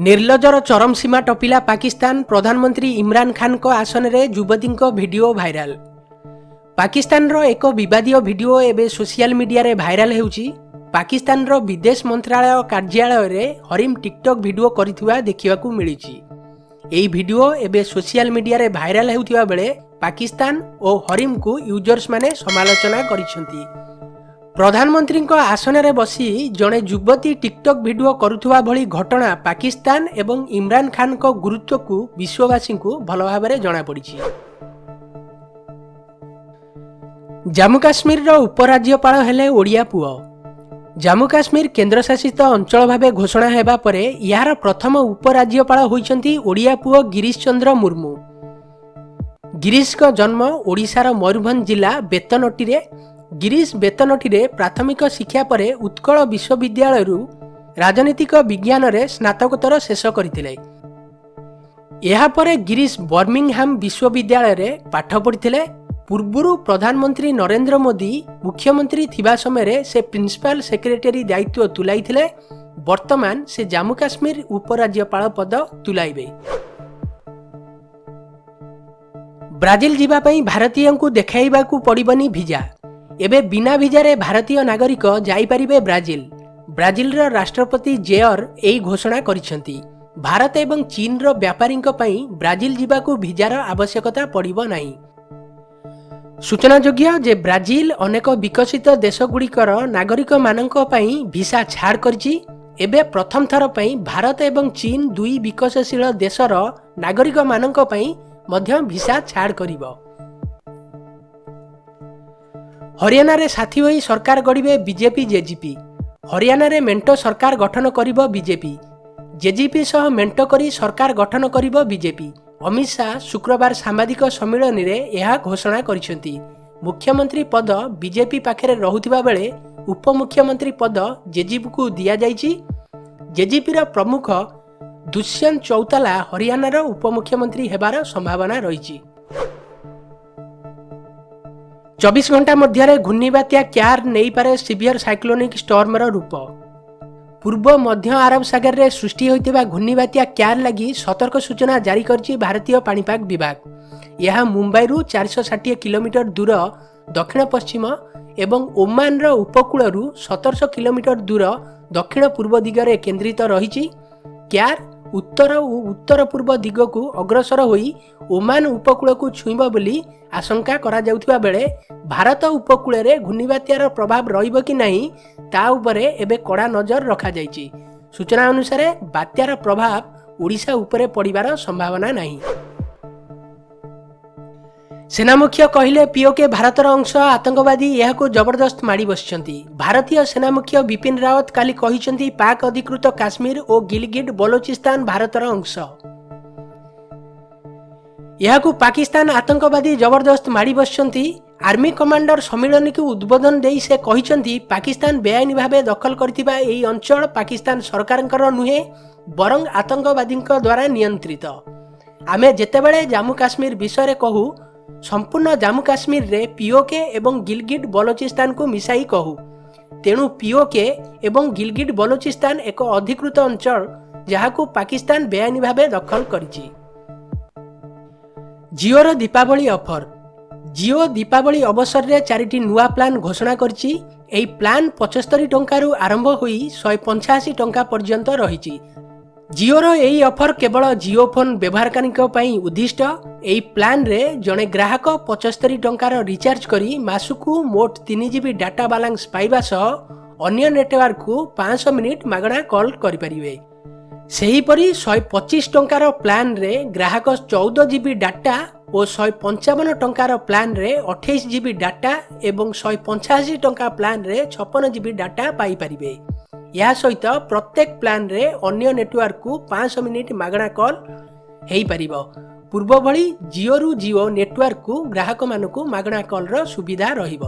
ନିର୍ଲଜର ଚରମ ସୀମା ଟପିଲା ପାକିସ୍ତାନ। ପ୍ରଧାନମନ୍ତ୍ରୀ ଇମ୍ରାନ ଖାନଙ୍କ ଆସନରେ ଯୁବତୀଙ୍କ ଭିଡିଓ ଭାଇରାଲ। ପାକିସ୍ତାନର ଏକ ବିବାଦୀୟ ଭିଡିଓ ଏବେ ସୋସିଆଲ ମିଡିଆରେ ଭାଇରାଲ ହେଉଛି। ପାକିସ୍ତାନର ବିଦେଶ ମନ୍ତ୍ରାଳୟ କାର୍ଯ୍ୟାଳୟରେ ହରିମ ଟିକଟକ୍ ଭିଡିଓ କରିଥିବା ଦେଖିବାକୁ ମିଳିଛି। ଏହି ଭିଡିଓ ଏବେ ସୋସିଆଲ ମିଡିଆରେ ଭାଇରାଲ ହେଉଥିବା ବେଳେ ପାକିସ୍ତାନ ଓ ହରିମକୁ ୟୁଜର୍ସମାନେ ସମାଲୋଚନା କରିଛନ୍ତି। ପ୍ରଧାନମନ୍ତ୍ରୀଙ୍କ ଆସନରେ ବସି ଜଣେ ଯୁବତୀ ଟିକଟକ୍ ଭିଡିଓ କରୁଥିବା ଭଳି ଘଟଣା ପାକିସ୍ତାନ ଏବଂ ଇମ୍ରାନ ଖାନଙ୍କ ଗୁରୁତ୍ୱକୁ ବିଶ୍ୱବାସୀଙ୍କୁ ଭଲ ଭାବରେ ଜଣାପଡ଼ିଛି। ଜାମ୍ମୁ କାଶ୍ମୀରର ଉପରାଜ୍ୟପାଳ ହେଲେ ଓଡ଼ିଆ ପୁଅ। ଜାମ୍ମୁ କାଶ୍ମୀର କେନ୍ଦ୍ରଶାସିତ ଅଞ୍ଚଳ ଭାବେ ଘୋଷଣା ହେବା ପରେ ଏହାର ପ୍ରଥମ ଉପରାଜ୍ୟପାଳ ହୋଇଛନ୍ତି ଓଡ଼ିଆ ପୁଅ ଗିରିଶ ଚନ୍ଦ୍ର ମୁର୍ମୁ। ଗିରିଶଙ୍କ ଜନ୍ମ ଓଡ଼ିଶାର ମୟୂରଭଞ୍ଜ ଜିଲ୍ଲା ବେତନଟୀରେ। ଗିରିଶ ବେତନଟୀରେ ପ୍ରାଥମିକ ଶିକ୍ଷା ପରେ ଉତ୍କଳ ବିଶ୍ୱବିଦ୍ୟାଳୟରୁ ରାଜନୈତିକ ବିଜ୍ଞାନରେ ସ୍ନାତକୋତ୍ତର ଶେଷ କରିଥିଲେ। ଏହାପରେ ଗିରିଶ ବର୍ମିଂହାମ ବିଶ୍ୱବିଦ୍ୟାଳୟରେ ପାଠ ପଢ଼ିଥିଲେ। ପୂର୍ବରୁ ପ୍ରଧାନମନ୍ତ୍ରୀ ନରେନ୍ଦ୍ର ମୋଦି ମୁଖ୍ୟମନ୍ତ୍ରୀ ଥିବା ସମୟରେ ସେ ପ୍ରିନ୍ସିପାଲ ସେକ୍ରେଟାରୀ ଦାୟିତ୍ୱ ତୁଲାଇଥିଲେ। ବର୍ତ୍ତମାନ ସେ ଜାମ୍ମୁ କାଶ୍ମୀର ଉପରାଜ୍ୟପାଳ ପଦ ତୁଲାଇବେ। ବ୍ରାଜିଲ ଯିବା ପାଇଁ ଭାରତୀୟଙ୍କୁ ଦେଖାଇବାକୁ ପଡ଼ିବନି ଭିଜା। ଏବେ ବିନା ଭିଜାରେ ଭାରତୀୟ ନାଗରିକ ଯାଇପାରିବେ ବ୍ରାଜିଲ। ବ୍ରାଜିଲର ରାଷ୍ଟ୍ରପତି ଜେୟର ଏହି ଘୋଷଣା କରିଛନ୍ତି। ଭାରତ ଏବଂ ଚୀନର ବ୍ୟାପାରୀଙ୍କ ପାଇଁ ବ୍ରାଜିଲ ଯିବାକୁ ଭିଜାର ଆବଶ୍ୟକତା ପଡ଼ିବ ନାହିଁ। ସୂଚନାଯୋଗ୍ୟ ଯେ ବ୍ରାଜିଲ ଅନେକ ବିକଶିତ ଦେଶଗୁଡ଼ିକର ନାଗରିକମାନଙ୍କ ପାଇଁ ଭିସା ଛାଡ଼ କରିଛି। ଏବେ ପ୍ରଥମ ଥର ପାଇଁ ଭାରତ ଏବଂ ଚୀନ ଦୁଇ ବିକଶନଶୀଳ ଦେଶର ନାଗରିକମାନଙ୍କ ପାଇଁ ମଧ୍ୟ ଭିସା ଛାଡ଼ କରିବ। ହରିୟାଣାରେ ସାଥୀ ହୋଇ ସରକାର ଗଢ଼ିବେ ବିଜେପି ଜେଜିପି। ହରିୟାଣାରେ ମେଣ୍ଟ ସରକାର ଗଠନ କରିବ ବିଜେପି। ଜେଜିପି ସହ ମେଣ୍ଟ କରି ସରକାର ଗଠନ କରିବ ବିଜେପି। ଅମିତ ଶାହ ଶୁକ୍ରବାର ସାମ୍ବାଦିକ ସମ୍ମିଳନୀରେ ଏହା ଘୋଷଣା କରିଛନ୍ତି। ମୁଖ୍ୟମନ୍ତ୍ରୀ ପଦ ବିଜେପି ପାଖରେ ରହୁଥିବା ବେଳେ ଉପମୁଖ୍ୟମନ୍ତ୍ରୀ ପଦ ଜେଜିପିକୁ ଦିଆଯାଇଛି। ଜେଜିପିର ପ୍ରମୁଖ ଦୁଷ୍ୟନ୍ତ ଚୌତାଲା ହରିୟାଣାର ଉପମୁଖ୍ୟମନ୍ତ୍ରୀ ହେବାର ସମ୍ଭାବନା ରହିଛି। 24 ଘଣ୍ଟା ମଧ୍ୟରେ ଘୂର୍ଣ୍ଣିବାତ୍ୟା କ୍ୟାର୍ ନେଇପାରେ ସିଭିୟର ସାଇକ୍ଲୋନିକ୍ ଷ୍ଟର୍ମର ରୂପ। ପୂର୍ବ ମଧ୍ୟ ଆରବ ସାଗରରେ ସୃଷ୍ଟି ହୋଇଥିବା ଘୂର୍ଣ୍ଣିବାତ୍ୟା କ୍ୟାର୍ ଲାଗି ସତର୍କ ସୂଚନା ଜାରି କରିଛି ଭାରତୀୟ ପାଣିପାଗ ବିଭାଗ। ଏହା ମୁମ୍ବାଇରୁ 460 କିଲୋମିଟର ଦୂର ଦକ୍ଷିଣ ପଶ୍ଚିମ ଏବଂ ଓମାନର ଉପକୂଳରୁ 1700 କିଲୋମିଟର ଦୂର ଦକ୍ଷିଣ ପୂର୍ବ ଦିଗରେ କେନ୍ଦ୍ରିତ ରହିଛି। କ୍ୟାର୍ ଉତ୍ତର ଓ ଉତ୍ତର ପୂର୍ବ ଦିଗକୁ ଅଗ୍ରସର ହୋଇ ଓମାନ ଉପକୂଳକୁ ଛୁଇଁବ ବୋଲି ଆଶଙ୍କା କରାଯାଉଥିବା ବେଳେ ଭାରତ ଉପକୂଳରେ ଘୂର୍ଣ୍ଣିବାତ୍ୟାର ପ୍ରଭାବ ରହିବ କି ନାହିଁ, ତା ଉପରେ ଏବେ କଡ଼ା ନଜର ରଖାଯାଇଛି। ସୂଚନା ଅନୁସାରେ, ବାତ୍ୟାର ପ୍ରଭାବ ଓଡ଼ିଶା ଉପରେ ପଡ଼ିବାର ସମ୍ଭାବନା ନାହିଁ। ସେନାମୁଖ୍ୟ କହିଲେ, ପିଓକେ ଭାରତର ଅଂଶ, ଆତଙ୍କବାଦୀ ଏହାକୁ ଜବରଦସ୍ତ ମାଡ଼ି ବସିଛନ୍ତି। ଭାରତୀୟ ସେନାମୁଖ୍ୟ ବିପିନ ରାୱତ କାଲି କହିଛନ୍ତି, ପାକ୍ ଅଧିକୃତ କାଶ୍ମୀର ଓ ଗିଲଗିଟ ବଲୋଚିସ୍ତାନ ଭାରତର ଅଂଶ। ଏହାକୁ ପାକିସ୍ତାନ ଆତଙ୍କବାଦୀ ଜବରଦସ୍ତ ମାଡ଼ି ବସିଛନ୍ତି। ଆର୍ମି କମାଣ୍ଡର ସମ୍ମିଳନୀକୁ ଉଦ୍ବୋଧନ ଦେଇ ସେ କହିଛନ୍ତି, ପାକିସ୍ତାନ ବେଆଇନ ଭାବେ ଦଖଲ କରିଥିବା ଏହି ଅଞ୍ଚଳ ପାକିସ୍ତାନ ସରକାରଙ୍କର ନୁହେଁ, ବରଂ ଆତଙ୍କବାଦୀଙ୍କ ଦ୍ୱାରା ନିୟନ୍ତ୍ରିତ। ଆମେ ଯେତେବେଳେ ଜାମ୍ମୁ କାଶ୍ମୀର ବିଷୟରେ କହୁ, ସମ୍ପୂର୍ଣ୍ଣ ଜାମ୍ମୁ କାଶ୍ମୀରରେ ପିଓକେ ଏବଂ ଗିଲଗିଟ ବଲୋଚିସ୍ତାନକୁ ମିଶାଇ କହୁ। ତେଣୁ ପିଓକେ ଏବଂ ଗିଲଗିଟ ବଲୋଚିସ୍ତାନ ଏକ ଅଧିକୃତ ଅଞ୍ଚଳ, ଯାହାକୁ ପାକିସ୍ତାନ ବେଆଇନ ଭାବେ ଦଖଲ କରିଛି। ଜିଓର ଦୀପାବଳି ଅଫର। ଜିଓ ଦୀପାବଳି ଅବସରରେ ଚାରିଟି ନୂଆ ପ୍ଲାନ୍ ଘୋଷଣା କରିଛି। ଏହି ପ୍ଲାନ୍ 75 ଟଙ୍କାରୁ ଆରମ୍ଭ ହୋଇ 185 ଟଙ୍କା ପର୍ଯ୍ୟନ୍ତ ରହିଛି। ଜିଓର ଏହି ଅଫର କେବଳ ଜିଓ ଫୋନ୍ ବ୍ୟବହାରକାରୀଙ୍କ ପାଇଁ ଉଦ୍ଦିଷ୍ଟ। ଏହି ପ୍ଲାନ୍ରେ ଜଣେ ଗ୍ରାହକ 75 ଟଙ୍କାର ରିଚାର୍ଜ କରି ମାସକୁ ମୋଟ 3 ଜିବି ଡାଟା ବାଲାନ୍ସ ପାଇବା ସହ ଅନ୍ୟ ନେଟୱାର୍କକୁ 500 ମିନିଟ୍ ମାଗଣା କଲ୍ କରିପାରିବେ। ସେହିପରି 125 ଟଙ୍କାର ପ୍ଲାନ୍ରେ ଗ୍ରାହକ 14 ଜିବି ଡାଟା ଓ 155 ଟଙ୍କାର ପ୍ଲାନ୍ରେ 28 ଜିବି ଡାଟା ଏବଂ 185 ଟଙ୍କା ପ୍ଲାନ୍ରେ 56 ଜିବି ଡାଟା ପାଇପାରିବେ। ଏହା ସହିତ ପ୍ରତ୍ୟେକ ପ୍ଲାନ୍ରେ ଅନ୍ୟ ନେଟୱାର୍କକୁ 500 ମିନିଟ୍ ମାଗଣା କଲ୍ ହେଇପାରିବ। ପୂର୍ବ ଭଳି ଜିଓରୁ ଜିଓ ନେଟୱାର୍କକୁ ଗ୍ରାହକମାନଙ୍କୁ ମାଗଣା କଲ୍ର ସୁବିଧା ରହିବ।